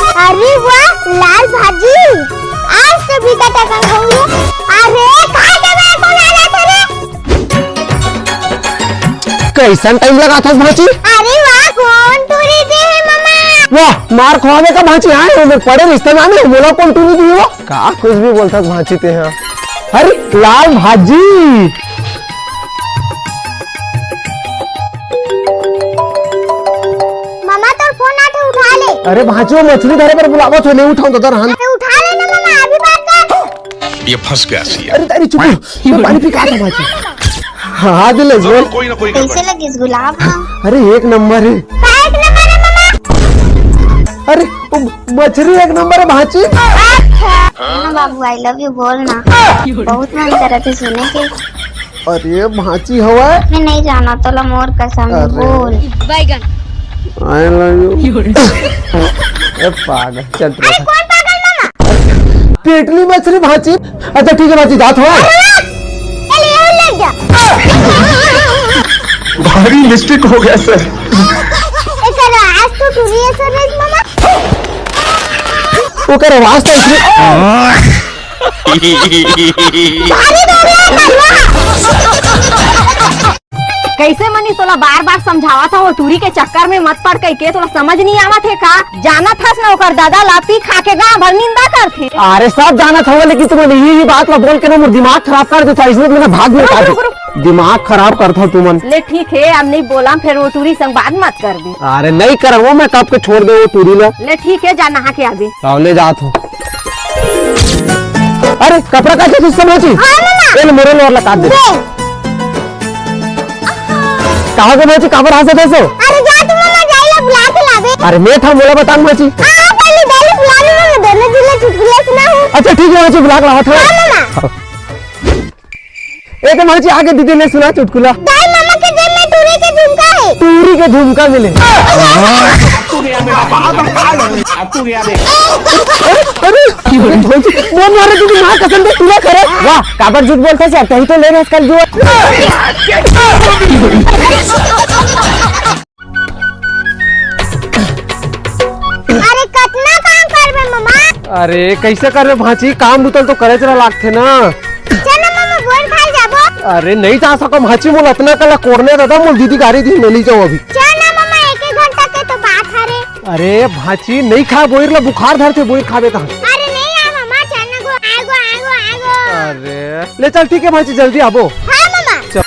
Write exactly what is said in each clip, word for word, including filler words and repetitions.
अरे वाह, लाल भाजी, आज तो बिकट अकन होंगे। अरे, खा के मेरे को ना जाते रे। कैसन टाइम लगाथस भांची? अरे वाह, कोन टूरी दे हे ममा? वाह, मार खवावे का भांची आए हो, मैं पढ़े रिश्ता में आने हो, मोला कोन टूरी दी हो? का कुछ भी बोलथस भांची ते हा? अरे लाल भाजी। ममा, तोर फोन आथे, उठा ले। अरे भांची, वो मछली धरे बर बुलावत हो, नहीं उठाऊं तो दर हन। अरे उठा ले ना ममा, अभी बात कर। ये फंस गया सी। अरे तारी चुप, मैं पानी पी के आता भांची। हाँ, हाँ, दिल है, बोल। कोई ना कोई कैसे लगिस गुलाब? हाँ। अरे एक नंबर है। का एक नंबर है ममा? अरे वो मछली एक नंबर है भांची। अच्छा। हाँ बाबू, I love you बोल ना। बहुत मन करत हे सुने के। अरे भांची हवा। मैं नहीं जाना, तोला मोर कसम है, अरे। बोल। I love you। ए पागल, चल तू। अरे कौन पागल ममा? पेटली मछली भांची। अच्छा ठीक है भांची, जात हो। अरे, चल ये ले जा। भारी मिस्टेक हो गया सर। एकर आज तो टूरी है सर, ममा। ओकर आवाज तो ऐसे। भारी दौड़िया कलवा। कैसे मनीष, तोला बार बार समझावत हव, वो टूरी के चक्कर में मत पड़ कहिके, तोला समझ नहीं आवत हे का? जानत हस ना ओकर दादा ला पी खा के गांव भर निंदा करथे। अरे सब जानत हव, लेकिन तुमन ये, ये बात ला बोल के ना मोर दिमाग खराब कर देथा, इसलिए मैं भाग में रुक, रुक, रुक। दिमाग खराब करथा तुमन। ले ठीक है, अब नहीं बोला, फिर वो टूरी संग बात मत कर दे। अरे नहीं करंव मैं, कब के छोड़ दे वो टूरी ला। ले ठीक है, जा नहा के आ दे। हाँ, ले जात हो। अरे कपड़ा काचे सुस्ता भांची? हाँ, ममा। ए ले मोरे लोर ला काट दे। दे। कहाँ के भांची, काबर हंसत हस? अरे जा तू ममा, जाई ला बुला के लाबे। अरे मैं था मोला बतांग भांची। हाँ, पहले दाई ला बुला ले ममा, दोनों झन ला चुटकुला सुनाहूँ। अच्छा ठीक है भांची, बुला के लावत हंव। हाँ, ममा। ए तो भांची आगे दीदी ले सुना चुटकुला। दाई ममा के जेब में टूरी के झुमका है। टूरी के झुमका मिले। तू गया मेरा बाप, अब तू गया देख। अरे, अरे, भांची, वो मारे दीदी माँ कसम से टूरा करे। वाह, काबर झूठ बोलथस यार, कहीं तो ले रहे कल जो। अरे कतना काम करबे ममा? अरे कैसे करबे भांची, काम बुता ल तो करे जरा लागथे ना। चल ना ममा, बोर खाए जाबो। अरे नहीं जा सको भांची, मोला अतना कला कोड़ने दादा, मोर दीदी गारी दी, मैं नहीं जाऊँ अभी। चल ना ममा, एक एक घंटा के तो बात हरे। अरे भांची नहीं खा, बोर ला बुखार धरथे, बोर खाबे तहाँ। अरे नहीं यार ममा, चल ना गो, आगो, आगो, आगो। अरे ले चल ठीक है भांची, जल्दी आबो। हाँ ममा। चल।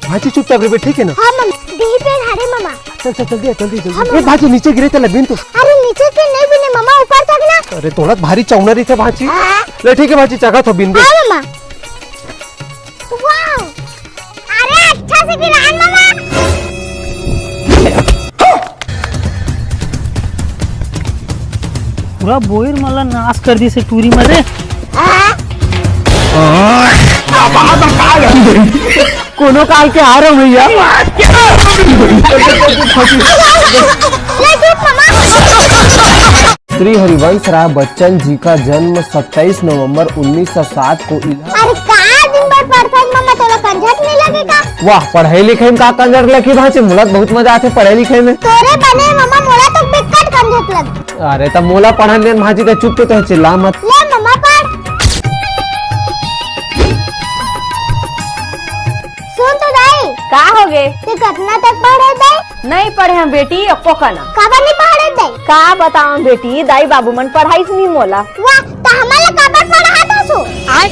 भांची चुपचाप रहिबे, ठीक है ना? हाँ ममा, दीदी पे हरे ममा। चल चल जल्दी आ, जल्दी जल्दी। हाँ, ए ममा। भांची नीचे गिरे त बिन तो। अरे नीचे के नहीं बिने ममा, ऊपर तक ना। अरे थोड़ा भारी चौना रहिथे भांची। हाँ। ले ठीक है भांची, चघत हो बिन दे। हाँ ममा। वाओ। अरे अच्छा से गिरान ममा। पूरा बोइर मन ला नाश कर दिस टूरी मन रे। हाँ। कोनो काल के आ रहा हूँ भैया। ले चुप ममा। श्री हरिवंश राय बच्चन जी का जन्म सत्ताईस नवंबर उन्नीस सौ सात को इलाहाबाद। अरे का दिन भर पढ़थस ममा, तोला कंझट नहीं लगे का? वाह, पढ़ाई लिखाई में का कंझट लगे भांची, मोला बहुत मजा आथे पढ़ाई लिखाई में। तोरे बने ममा, मोला तो बिकट कंझट लगे। अरे तब मोला पढ़न देन भांची, त चुप तो चिल्ला मत। ले ममा पढ़। सुन तो दाई। का हो गे? ते कतना तक पढ़े दाई? नहीं पढ़े हम बेटी, एको कना। काबर नहीं पढ़े दाई? का बताऊं बेटी, दाई बाबू मन पढ़ाई नहीं मोला। वाह, त हमन ला काबर पढ़ात हसो? आय।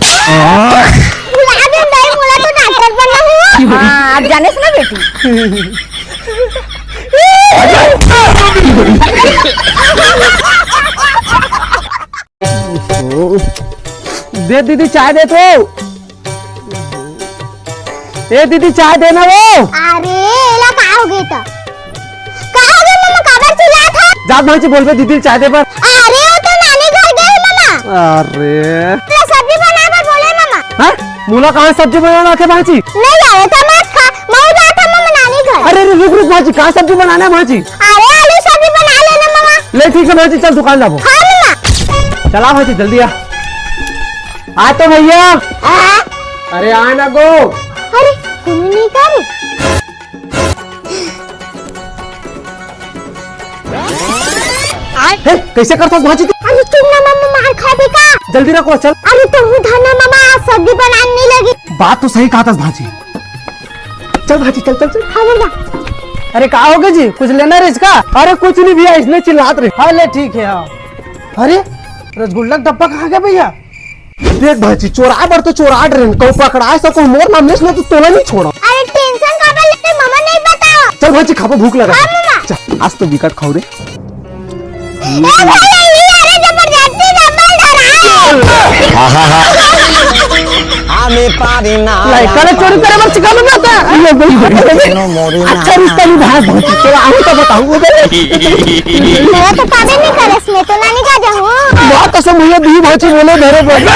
भुला दे दाई, मोला तो डॉक्टर बनना हुआ। हाँ, आप जाने से ना बेटी। दे दीदी, चाय दे तो। ए दीदी, चाय देना वो। अरे, एला का हो गए त? का हो गए मम्मा, काबर चिल्लात हा? जात भांची बोलबे दीदी चाय दे बर। अरे, वो तो नानी घर गए मम्मा। अरे। तो सब्जी बनाए बर बोले मम्मा। हाँ? मोला कहाँ सब्जी बनाना आथे भांची? नहीं आवे त मत खा, मैं जात हा मम्मा नानी घर। अरे, अरे, रुक, रुक भांची, का सब्जी बनाना है भांची? अरे, आलू सब्जी बना लेना मम्मा। ले ठीक है भांची, चल दुकान जाबो। हाँ मम्मा। चला भांची, जल्दी आ। आ तो भैया। हाँ। अरे आ ना गो। अरे, कोनो नहीं करे। हे, कैसे करथस भांची तू? अरे चुप ना मामा, मार खाबे का? जल्दी रखो, चल। अरे तहूं धर ना मामा, आज सब्जी बनान नइ लगी। बात तो सही कहथस भांची। चल भांची, चल, चल, चल। हाँ भैया। अरे का होगे जी, कुछ लेना रहिस का? अरे कुछ नहीं भैया, इसने चिल्लात रहे। हाँ ले ठीक है, हाँ। अरे रसगुल्ला का डब्बा कहाँ गया भैया? देख भांची, चोराय बर तो चोरात रहेन, कहूं पकड़ाय सकहूं, मोर नाम लेस ना तो तोला नहीं छोड़ंव। अरे टेंशन काबर लेते मामा, नहीं बताओ। चल भांची, खाबो, भूख लगा। हाँ मामा। चल, आज तो बिकट खाहूं रे। ए भाई, ये अरे जबरदस्ती डबल धरा है। हमें पारी ना लइका ला चोरी करे बर सिखाबे ना त। ये भाई, अच्छा रिश्ता निभा भांची, तोला आहूं तो बताहूं। मैं तो काबे नहीं करस, मैं तो नानी का जाऊँ। बात तो समझिए, दी भांची बोले धरे बोले।